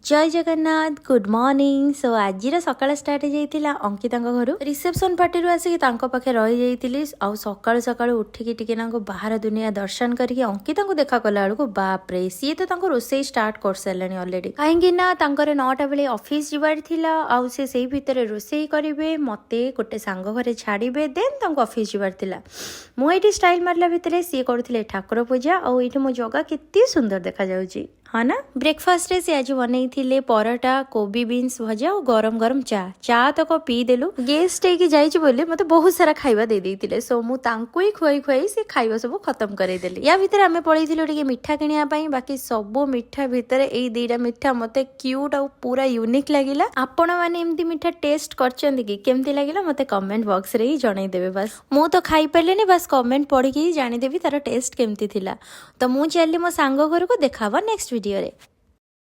ଜୟ Jagannath, good morning. Show ଆଜିର ସକାଳ start ହେଇଯାଇଥିଲା ଅଙ୍କିତାଙ୍କ ଘରୁ। ରିସେପସନ୍ ପାର୍ଟିରୁ ଆସିକି ତାଙ୍କ ପାଖେ ରହିଯାଇଥିଲି ଆଉ ସକାଳୁ ସକାଳୁ ଉଠିକି ଟିକେ ତାଙ୍କୁ ବାହାର ଦୁନିଆ ଦର୍ଶନ କରିକି ଅଙ୍କିତାଙ୍କୁ ଦେଖା କଲା ବେଳକୁ, ବାପରେ, ସିଏ ତ ତାଙ୍କୁ ରୋଷେଇ ଷ୍ଟାର୍ଟ କରିସାରିଲେଣି ଅଲରେଡି। କାହିଁକି ନା ତାଙ୍କର 9ଟା ବେଳେ ଅଫିସ ଯିବାର ଥିଲା ଆଉ ସେ ସେଇ ଭିତରେ ରୋଷେଇ କରିବେ, ମତେ ଗୋଟେ ସାଙ୍ଗ ଘରେ ଛାଡ଼ିବେ, ଦେନ୍ ତାଙ୍କୁ ଅଫିସ ଯିବାର ଥିଲା। ମୁଁ ଏଇଠି ଷ୍ଟାଇଲ ମାରିଲା ଭିତରେ ସିଏ କରୁଥିଲେ ଠାକୁର ପୂଜା। ଆଉ ଏଇଠି ମୋ ଜଗା କେତେ ସୁନ୍ଦର ଦେଖାଯାଉଛି, ହଁ ନା? ବ୍ରେକଫାଷ୍ଟରେ ସେ ଆଜି ବନେଇଥିଲେ ପରଟା, କୋବି ବିନ୍ସ ଭଜା ଆଉ ଗରମ ଗରମ ଚା। ଚା ତକ ପିଇଦେଲୁ। ଗେଷ୍ଟ ହେଇକି ଯାଇଛି ବୋଲି ମତେ ବହୁତ ସାରା ଖାଇବା ଦେଇ ଦେଇଥିଲେ। ସୋ ମୁଁ ତାଙ୍କୁ ହିଁ ଖୁଆଇ ଖୁଆଇ ସେ ଖାଇବା ସବୁ ଖତମ କରେଇଦେଲି। ୟା ଭିତରେ ଆମେ ପଳେଇଥିଲୁ ଟିକେ ମିଠା କିଣିବା ପାଇଁ। ବାକି ସବୁ ମିଠା ଭିତରେ ଏଇ ଦିଟା ମିଠା ମତେ କ୍ୟୁଟ୍ ଆଉ ପୁରା ୟୁନିକ୍ ଲାଗିଲା। ଆପଣ ମାନେ ଏମିତି ମିଠା ଟେଷ୍ଟ କରିଛନ୍ତି କି? କେମିତି ଲାଗିଲା, ମତେ କମେଣ୍ଟ ବକ୍ସରେ ହିଁ ଜଣେଇଦେବେ। ବାସ୍, ମୁଁ ତ ଖାଇପାରିଲିନି, ବାସ୍ କମେଣ୍ଟ ପଢିକି ହିଁ ଜାଣିଦେବି ତାର ଟେଷ୍ଟ କେମିତି ଥିଲା। ତ ମୁଁ ଚାଲିଲି ମୋ ସାଙ୍ଗ ଘରକୁ। ଦେଖା ହବ ନେକ୍ସଟ ଭିଡ଼ିଓରେ।